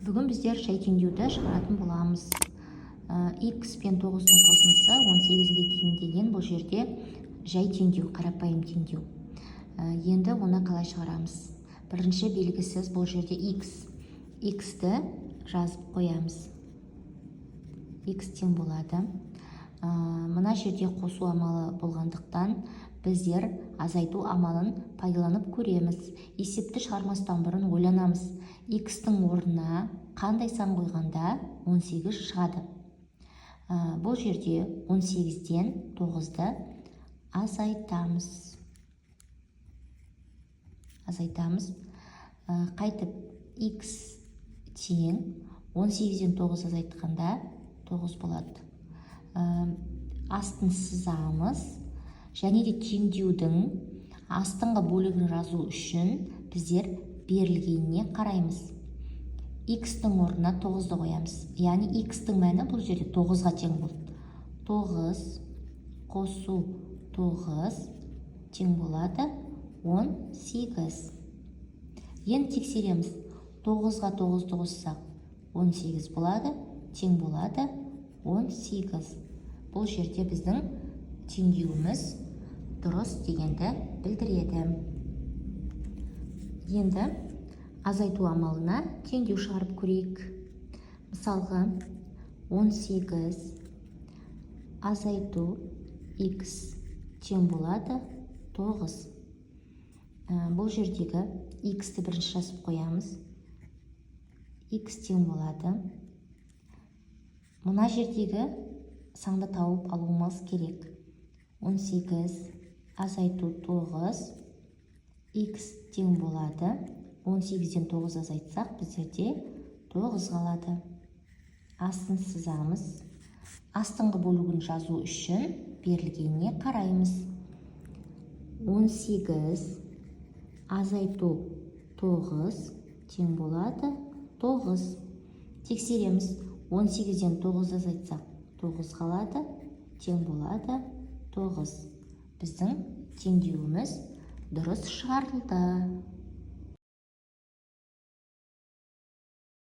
Бүгін біздер жай теңдеуді шығаратын боламыз. X пен 9-дың қосындысы 18-ге тең деген бұл жерде жай теңдеу, қарапайым теңдеу. Енді оны қалай шығарамыз? Бірінші белгісіз бұл жерде x. X-ті жазып қоямыз. X тең болады. Мына жерде қосу амалы болғандықтан, біздер азайту амалын пайдаланып көреміз. Есепті шығармастан бұрын ойланамыз: x-тің орнына қандай сан қойғанда 18 шығады? Бұл жерде 18-ден 9-ды азайтамыз. Қайтып x тең 18-ден 9 азайтқанда 9 болады. Астын сызамыз және де теңдеудің астыңғы бөлігін жазу үшін біздер берілгеніне қараймыз. X-тің орнына 9-ды қоямыз, яғни x-тің мәні бұл жерде 9-ға тең болды. 9 қосу 9 тең болады 18. Енді тексереміз: 9-ға 9-ды қоссақ, 18 болады, тең болады 18. Бұл жерде біздің теңдеуіміз дұрыс дегенді білдіреді. Енді азайту амалына теңдеу шығарып көрейік. Мысалға, 18 азайту x тең болады 9. Бұл жердегі x-ті бірінші жазып қоямыз. X тең болады, мына жердегі санды тауып алуымыз керек: 18 азайту 9. X тең болады, 18-ден 9 азайтсақ, біздерде 9 қалады. Астын сызамыз. Астыңғы бөлігін жазу үшін берілгеніне қараймыз: 18 азайту 9 тең болады 9. Тексереміз: 18-ден 9 азайтсақ, 9 қалады, тең болады 9. Біздің теңдеуіміз дұрыс шығарылды.